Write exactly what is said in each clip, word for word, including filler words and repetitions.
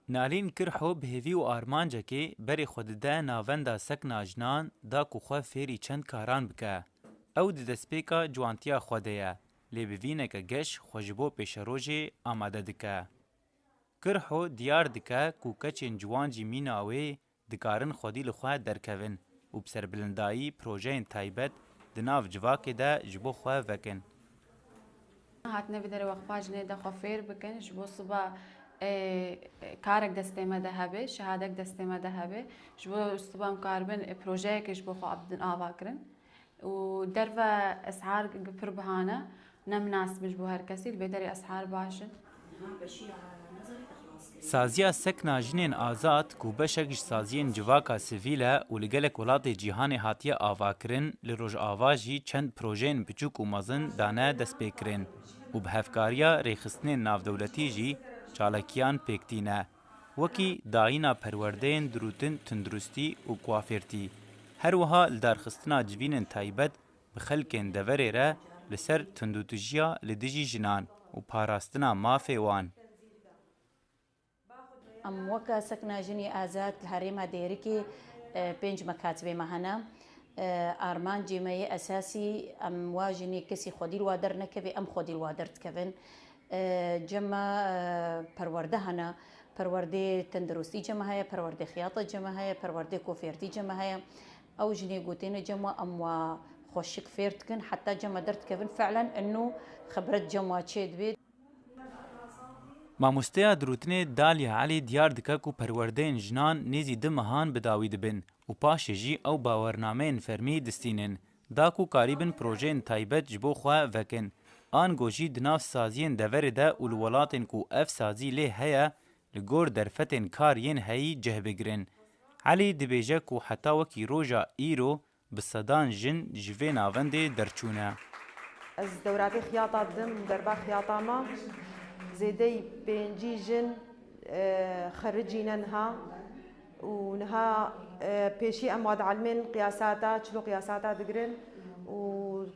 Nalîn Kirho bi hêvî û armancekê berê xwe dide navenda sekna jinan da ku xwe fêrî çend karan bike. Ew di destpêka ciwantiya xwe de ye, lê bi vîneke geş xwe ji bo pêşerojê amade dike. Kirho diyar dike ku keçên ciwan jî mîna wê dikarin xwedî li xwe derkevin û bi serbilindayî projeyên taybet di nav civakê de ji bo xwe vekin. Hatine vê derê wexpa jinê de xwe fêr bikin, ji bo siba, e, karek destê me de hebe, şehadek destê me de hebe, ji bo siba em karibin, e, projeyekê ji bo xwe bidin ava kirin. Û derve esar pir bihane, ne minasib in ji bo her kesî, li vê derê esar baş in. Saziya Sekna Jinên Azad ku beşek ji saziyên civaka sivîl e û li gelek welatê cîhanê hatiye avakirin, li Rojava jî çend projeyên biçûk û mezin dane destpêkirin û bi hevkariya rêxistinên navdewletî jî çalakiyan pêk tîne, wekî dayîna perwerdeyên dirûtin tunduristî û kuafêrtî. Her wiha li darxistina civînên taybet bi xelkên deverê re li ser tundûtijiya li dijî jinan û parastina mafê wan. Em weke Sekna Jinî Azad li herêma Dêrikê, e, pênc mekatibê me hene. E, armancê me yê esasî, em wa jinê kesî xwedî li wa dernekeve, em xwedî li wa derdikevin. E, cem me, e, perwerde hene. Perwerdê tenduristî cem me heye, perwerdê xiyata cem me heye, perwerdê kofêrtî cem me heye. Ew jinê gotêne cem we, em wa xweşik fêr dikin, heta cem me derdikevin. Fi'len eno xibret cem we çêdibe. Mamosteya dirûtinê Dalya Elî diyar dike ku perwerdeyên jinan nêzî du mehan bi dawî dibin û paşê jî ew bawernameyên fermî distînin, da ku karîbin projeyên taybet ji bo xwe vekin, ango jî di nav saziyên deverê de û li welatên ku ev sazî lê heye, li gor derfetên kar yên heyî cih bigirin. Elî dibêje ku heta wekî roja îro bi sedan jin ji vê navendê derçûne. Ez dewratê xiyata didim, derba xiyata me zêdeyî pêncî jin, e, xericîne niha û niha, e, pêşî em wa dielmên qiyasata, çilo qiyasata digirin û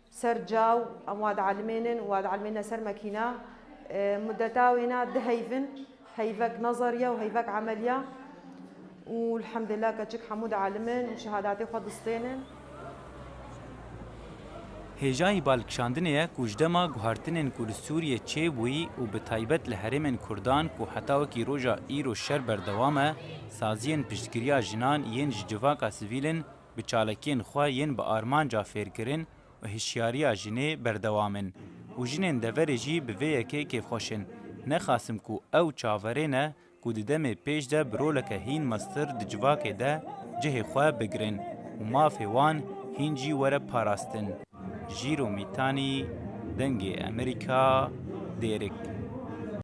ser caw em wa dielmênin û wa dielmêne ser mekîna. E, mudeta wêna du heyvin, heyvek nezeriye û heyvek emeliye. Û elhamdulillah keçik hemû dielimin û şehadatê xwe distênin. Hêjayî balkişandinê ye ku ji dema guhartinên ku li Sûriyê çêbûyî û bi taybet li herêmên Kurdan ku heta wekî roja îro şer berdewam e, saziyên piştgiriya jinan yên ji civaka sivîl in bi çalakiyên xwe yên bi armanca fêrkirin û hişyariya jinê berdewam in û jinên deverê jî bi vê yekê kêfxweş in. Nexasim ku ew çaverê ne ku di demê pêş de bi roleke hîn mestir di civakê de cihê xwe bigirin û mafê wan hîn jî were parastin. Jîro Mîtanî, Dengê Amerîka, Dêrik.